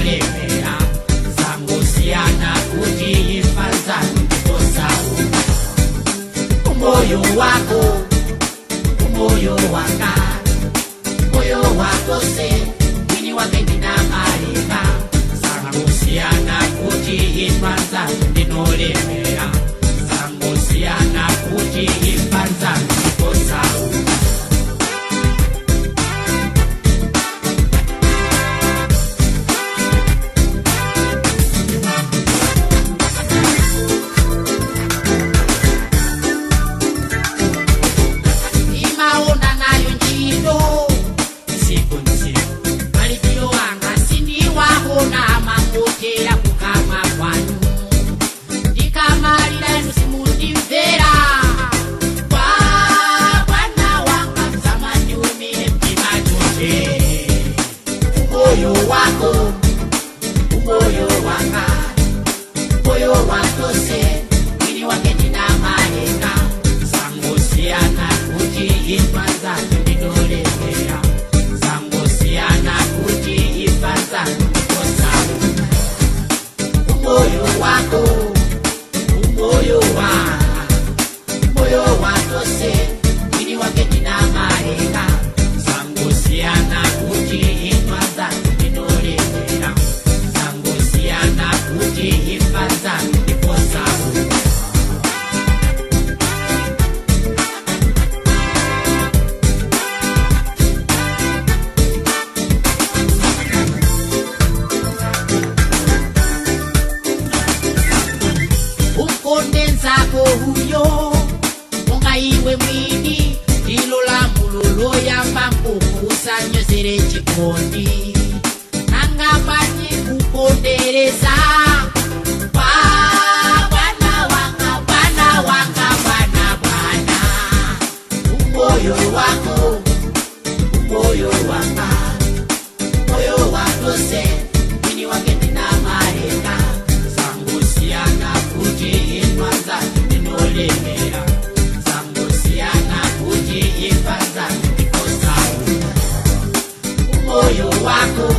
ndinolemera. Zangosiyana kuti imfa nzanu ndikosauka. Umoyo wako, umoyo wanga, moyo watose, mwini wake ndinamaleka. Zangosiyana kuti imfa nzanu ndinolemera. Zangosiyana kuti imfa nzanu ndikosauka. Imaona nayo ntchito tsiku ntsiku, malipiro anga sindiwahona, mangotera kukama kwanu. Ndikamalira inu simundimvera. Kwa bwana wanga msamandiumire mtima chonde. Umoyo wako, umoyo wanga, moyo watose, mwini wake ndinamaleka. Zangosiyana kuti imfa nzanu ndinolemera. Zangosiyana kuti imfa nzanu ndikosauka. Umoyo wako, umoyo wa, moyo watose, mwini wake ndinamaleka. Zangosiyana kuti imfa nzanu ndinolemera. Zangosiyana kuti imfa nzanu ndikosauka. Ukondenzako huyo monga iwe mwini, ndilo lamulo loyamba mbuku, usanyozere chikondi. Nanga panye kupondereza pa bwana wanga, bwana wanga, bwana, bwana. Umoyo wako, umoyo wanga, moyo watose, mwini wake ndinamaleka. Zangosiyana kuti imfa nzanu ndinolemera. Zangosiyana kuti imfa nzanu ndikosauka. Umoyo wako.